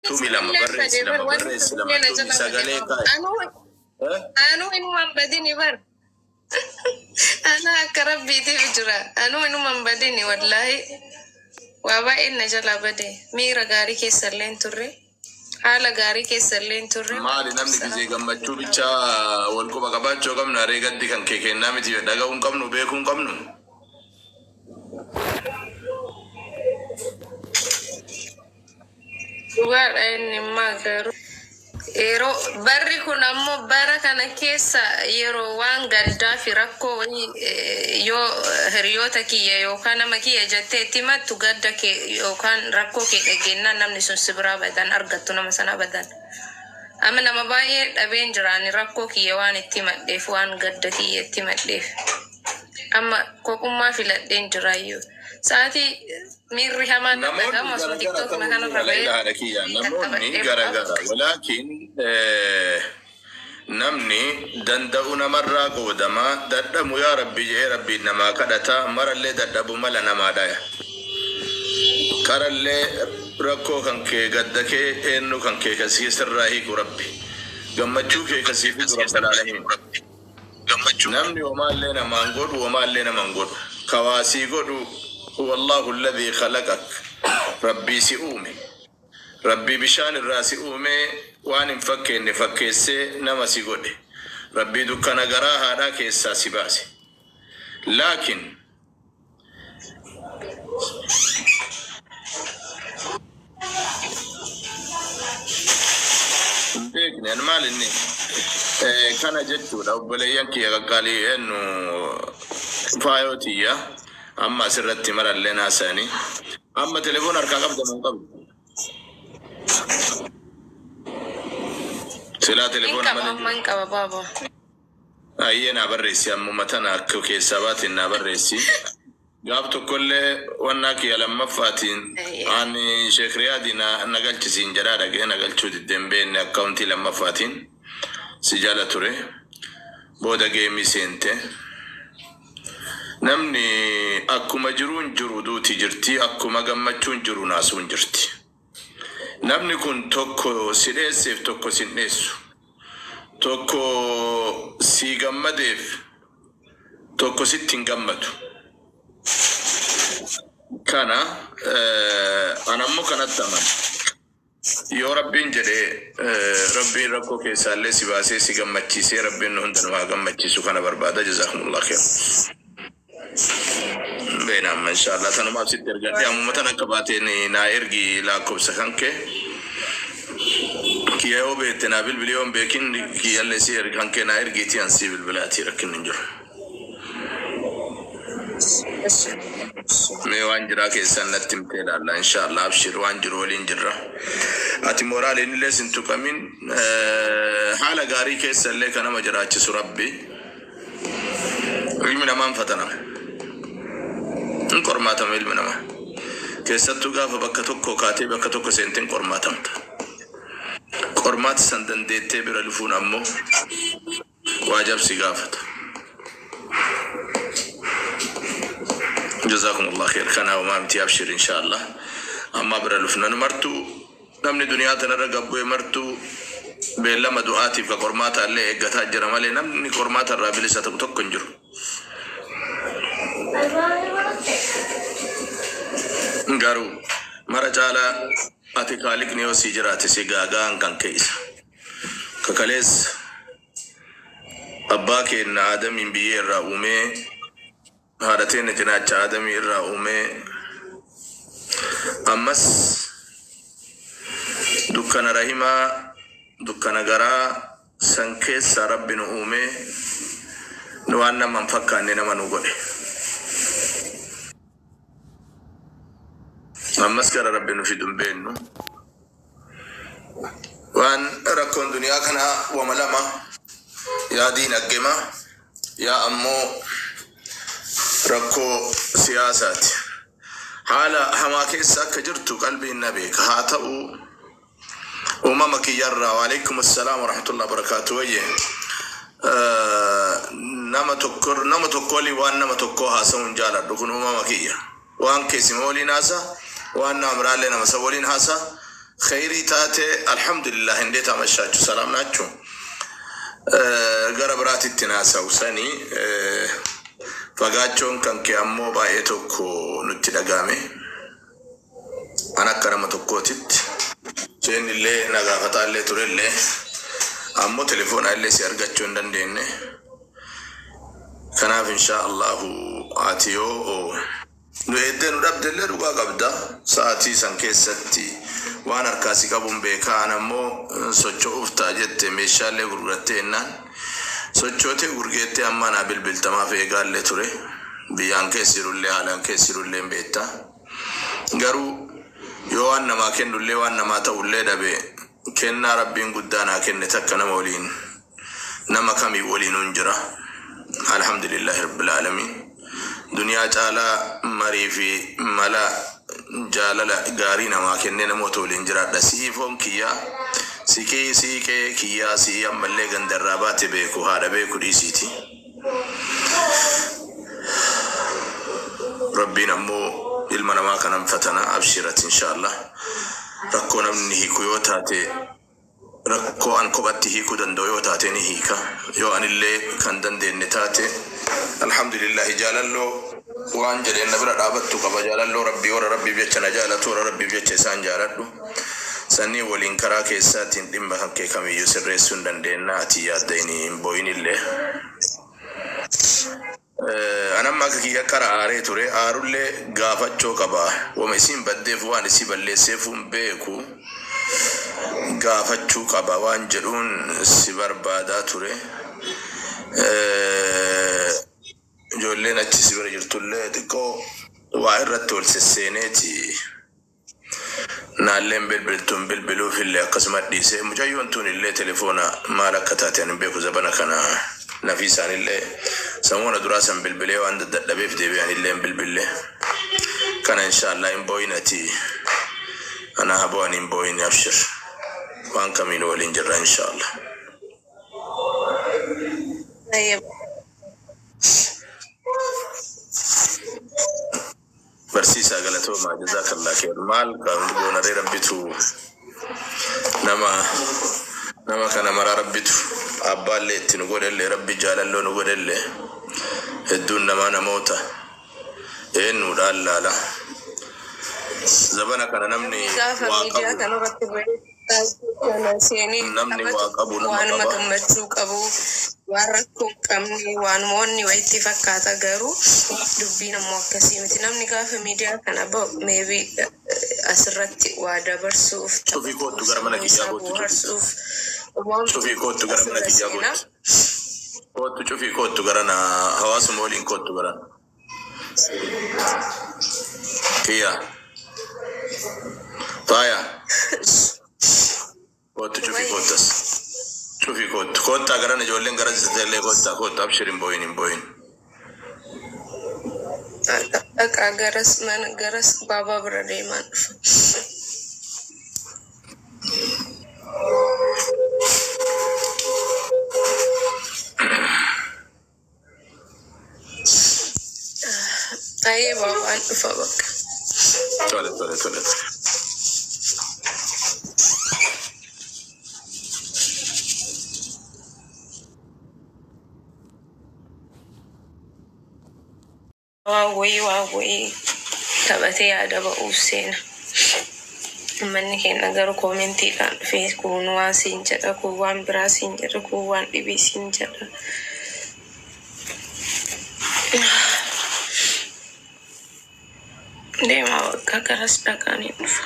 Tumi lama Illee barreessi badee bar lama wanti barreessi lama sunillee na tumi jala badee sagalee baaba. kaa'i. Anuu Eh? anuu inumaan badini bar. Ana akka rabbiitiif jira. Anuu inumaan badini wallaahi. Waa baay'een na jalaa bade. Miira gaarii keessa illee hin turre. Haala gaarii keessa illee hin turre. Maali namni gisee gammachuu bicha wal quba qabaachuu qabna aree gaddi kan kee kennaa miti dhaga'uu hin qabnu beekuu hin qabnu. Dhugaadha inni immaa garuu. Yeroo barri kun ammoo bara kana keessa yeroo waan gaddaa fi rakkoo wayii yoo hiriyoota kiyya yookaan nama kiyya jettee itti himattu gadda kee yookaan rakkoo kee dhageenyaan namni sun si biraa badan argattu nama sana badan. Amma nama baay'ee dhabeen jiraani rakkoo kiyya waan itti himadheef waan gadda kiyya itti himadheef. Amma kophummaa filadheen jiraayyuu. Sa'aatii miirri hamaan na Namoonni dhaga'amu asuma garagara tiktookuma ta'uu kanarra mala ba'ee ilaala kiyya namoonni tattaphadhee garagara walaakin namni danda'u namarraa qoodama dadhabu yaa rabbi jedhee rabbiin namaa kadhata marallee dadhabu mala namaa dhaya. Karallee rakkoo kan kee gadda kee eenyu kan kee kasii sirraa hiiku rabbi gammachuu kee kasii fidu rabbal aalamiin. Namni homaallee namaan godhu homaallee namaan godhu kawaasii godhu huwallahu alladhii khalaqak rabbii si uume rabbii bishaan irraa si uume waan hin fakkeenne fakkeessee nama si godhe rabbii dukkana garaa haadhaa keessaa si baase laakiin hin beekne ani maal inni kana jechuudha obboleeyyan kiyya qaqqaalii eenyu faayoo tiyya amma asirratti marallee naasa'anii amma telefoon harkaa qabda moo hin qabdu silaa Hin telefoona qaba malee amma jiru hin qaba baaba. Ayyee naa barreessi ammuma tana akka keessaa baateen naa barreessi. Gaaf tokkollee wannaa kiyya lammaffaatiin ani Sheekh Riyaadii na na galchisiin jedhaa dhaqee na galchuu diddeen beekne akkaawuntii lammaffaatiin si jala ture. Booda geemii seente. Namni akkuma jiruun jiru duuti jirti akkuma gammachuun jiru naasuun jirti. Namni kun tokko si dheesseef tokko si hin dheessu. Tokko si gammadeef tokko sitti hin gammadu. Kana ana ammoo kanatti amana. Yoo rabbiin jedhe rabbiin rakkoo keessaallee si baasee si gammachiisee rabbiin nu hunda nu haa gammachiisu kana barbaada jazaakumullah khair. Beena amma inshallah tanumaaf sitti ergadhe ammuma tan akka baateen naa ergi lakkoofsa kan kee. Kiyya yoo beekte naa bilbili yoo hin beekin kiyyallee si ergi kan kee naa ergiitii an si bilbilaatii rakkinni hin jiru. Mee waan jiraa keessaan natti himtee ilaalla inshallah abshir waan jiru waliin jirra. Ati moraaliin illee sin tuqamin haala gaarii keessa illee kan nama jiraachisu rabbi. Ilmi namaa hin fatanama. Hin qormaatama ilmi namaa. Keessattuu gaafa bakka tokko kaatee bakka tokko seentee hin qormaatamta. Qormaata san dandeettee bira lufuun ammoo waajab si gaafata. Jazakumullah khair. Kana homaa miti abshir inshallah. Amma bira lufna nu martuu namni duniyaa tanarra gabbu'e martuu beellama du'aatiif ka qormaata illee eeggataa jira malee namni qormaata irraa bilisa ta'u tokko hin jiru. Garuu mara caalaa ati kaaliqni yoo sii jiraate si gaagaan kan kee isa. Kakaleessa abbaa keenna Aadamiin biyyee irraa uumee haadha teenya cinaacha Aadamii irraa uumee ammas dukkana rahimaa dukkana garaa san keessaa rabbi nu uumee nu waan nama hin fakkaanne nama nu godhe. Ammas gara rabbi nu fidu hin beeknu. Waan rakkoon duniyaa kanaa wama lama yaa diinaggema yaa ammoo rakkoo siyaasaati. Haala hamaa keessa akka jirtu qalbiin na beeka. Haa ta'u uumama kiyyarraa waalaikum assalaam warahmatullahi wabarakaatu wayye nama tokko nama tokko waliin waan nama tokkoo haasa'uun jaaladhu kun uumama kiyya. Waan keessima waliin haasa waan nama biraallee nama isa waliin haasa. Kheyrii taate, alhamdulillah. እንዴት አመሻችሁ? ሰላም ናችሁ? Gara biraatitti naasa'u sani fagaachoon kan kee ammoo baay'ee tokko nutti dhagahame. An akka nama tokkootitti isheen illee na gaafataallee turellee, ammoo telefoona illee si argachuu hin dandeenye. Kanaaf insha Allahu ati yoo nu eeddee nu dhabdellee dhugaa qabda. Sa'aatii san keessatti waan harkaa si qabuun beekaa. An ammoo socho'uuf ta'a jette, meeshaalee gurgurattee jennaan sochootee gurgeettee amma naa bilbiltamaaf eegaallee ture. Biyyaan keessa jirullee haalaan keessa jirullee hin beekta. Garuu yoo waan namaa kennullee waan namaa ta'ullee dhabe, kennaa Rabbiin guddaa naa kenne takka nama waliin, nama kamii waliin hin jira. Alhamdulillahi rabbil aalamiin. Duniyaa caalaa marii fi mala jaalala gaarii namaa kennee namoota waliin jiraadha. Siifoon kiyyaa siqee siiqee kiyyaa sii ammallee gandarraa baate beeku haadha beeku dhiisiiti. Rabbiin ammoo ilma namaa kanan fatana. Abshirat, inshallah. Rakkoo namni hiiku yoo taate, rakkoo an kophatti hiikuu danda'u yoo taate ni hiika. Yoo anillee kan dandeenye taate, alhamdulillahi, jaalalloo waan jedheen na bira dhaabattu qaba. Jaalalloo Rabbii, warra Rabbiif jecha na jaalatu, warra Rabbiif jecha isaan jaaladhu sanii waliin karaa keessaatiin dhimma kan kee kamiyyuu sirreessuu hin dandeenna. Ati yaadda hin boo'in illee. Anamma akka kiyya qara aaree ture, aarullee gaafachuu qaba. Wama isiin baddeef waan isii balleesseef hin beeku, gaafachuu qaba waan jedhuun si barbaadaa ture. Ijoolleen achi si bira jirtullee xiqqoo waa irratti wal sesseeneeti. Naalleen bilbiltuun bilbiluuf illee akkasuma dhiisee, mucayyoon tun illee telefoona maal akka taate ani hin beeku. Zabana kana nafii isaanillee samoona duraa san bilbilee waan daddadhabeef deebi'an illee hin bilbille. Kana inshallah hin boo'inati, ana haboo ani hin boo'in, abshir, waan kamiin waliin jirra inshallah. Ayyee. Barsiisaa, galatoomaa, jazakallah kheer. Maal kan goonaree, Rabbitu nama kana maraa, Rabbitu abbaallee itti nu godhellee, Rabbi jaalalloo nu godhellee. Hedduun namaa namoota eenyuudhaan laala zabana kana namni Gaafa waa miidiyaa qabu kanarratti bahee kana seenee namni taphatu waa qabu nama waanuma qaba. Gammachuu qabu, waan rakkoo hin qabne, waanuma onni wayitti fakkaata, garuu dubbiin ammoo akkasii miti. Namni gaafa miidiyaa kana bahu maybe asirratti waa dabarsuuf, Cufii taphatuuf, koottu gara mana sammuu kiyyaa isaa koottu cufii. bohaarsuuf waan Cufii koottu gara mana asirra kiyyaa seenaa. Koottu koottu, cufii koottu gara na hawaasuma waliin koottu gara kiyyaa faaya koottu cufii. Wayi. Koottas cufii koottu, koottaa garan ijoolleen gara ziteellee koottaa koottu. Abshir, hin boo'in, hin boo'in. Dhaqaa garas mana garas baabaa bira deemaan dhufa. Ayyee, baabaan dhufa bakka. Tole tole tole. Waan wayii taphatee yaada ba'uuf seena. Uummanni keenya garuu koomentiidhaan dhufee kun waan siin jedha, kun waan biraa siin jedha, kun waan dhibii siin jedha. Deemaa bakka garas dhaqanii dhufa.